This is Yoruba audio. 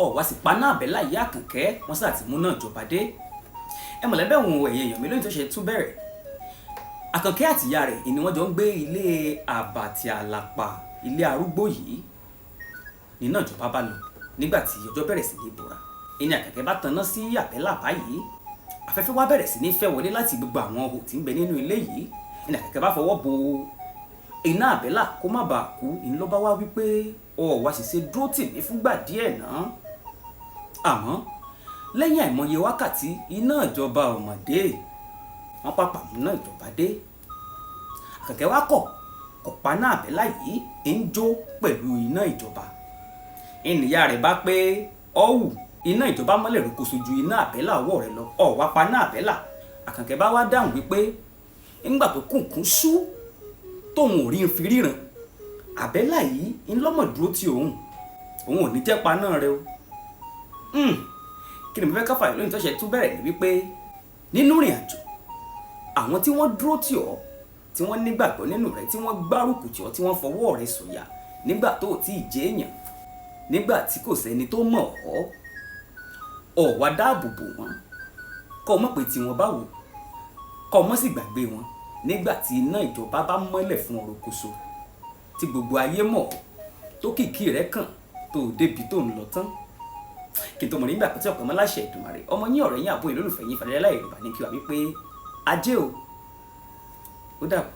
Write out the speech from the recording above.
Ọ̀wá sì paná àbẹ́là yìí, Àkànkẹ́. Wọ́n sà ti mú náà jọba dé. Ẹ mọ̀lẹ́bẹ̀ òun ẹ̀yẹ èèyàn mi lóyún tó ṣe tún bẹ̀rẹ̀. Àkànkẹ́ àti ìyá rẹ̀ ni wọ́n jọ ń gbé ilé àbàtì àlàpà, ilé arúgbó yìí. Nínà ìjọba bá lọ nígbà tí ọjọ́ bẹ̀rẹ̀ sí ní bora, ìní Àkànkẹ́ bá tanná sí àbẹ́là báyìí. Afẹ́fẹ́ wá bẹ̀rẹ̀ sí ní fẹ́ wọlé láti gbogbo àwọn ihò tí ń bẹ nínú ilé yìí. Ìní Àkànkẹ́ bá fọwọ́ bo iná àbẹ́là kó má bàa kú. Ìní ló bá wá wípé ọ̀ wá sì ṣe dúró tì mí fúngbà díẹ̀ náà. Àmọ́ lẹ́yìn àìmọye wákàtí, iná ìjọba ò mọ̀ dé. Wọ́n pàpà mú iná ìjọba dé. Àkànkẹ́ wá kọ̀ kọ̀ paná àbẹ́là yìí, ń jó pẹ̀lú iná ìjọba. Ìníyà rẹ̀ bá pé ọ̀wù iná ìjọba mọ́lẹ̀ rokoṣo ju iná àbẹ́là ọwọ́ rẹ̀ lọ, ọ̀ wá paná àbẹ́là. Àkànkẹ́ bá wá dáhùn wípé ńgbà tó kùnkùn sú tóun ò rí ń fi ríran, àbẹ́là yìí ńlọ́mọ̀ dúró ti òun, òun ò ní jẹ́ paná rẹ o. Kí ni mo fẹ́ ká fàyè lóyún tó ṣe tún bẹ̀rẹ̀ ni wípé nínú ìrìn àjò, àwọn tí wọ́n dúró tì ọ́, tí wọ́n nígbàgbọ́ nínú rẹ, tí wọ́n gbárùkù tì ọ́, tí wọ́n fọwọ́ rẹ sọ̀yà nígbà tó ò tí ì jẹ́ èèyàn, nígbà tí kò sẹ́ni tó mọ̀ ọ́, ọ̀ wá dáàbò bò wọ́n, kọ́ ọ mọ̀ pé tí wọ́n bá wò, kọ́ ọ mọ̀ sì gbàgbé wọn nígbà tí iná ìjọba bá mọ́lẹ̀ fún ọ̀rọ̀ kóso, tí gbogbo ayé mọ̀ ọ́, tó kìkì rẹ kàn tó o débi tó ń lọ tán. Kí n tó mọ̀ nígbà tí ọ̀pọ̀ mọ́ láṣẹ Èdùmàrè, ọmọ yín, ọ̀rẹ́ yín, àbúrò, olólùfẹ́ yín, Fàdéyálà Yorùbá ní kí wà wípé ajé o, ó dàbọ̀.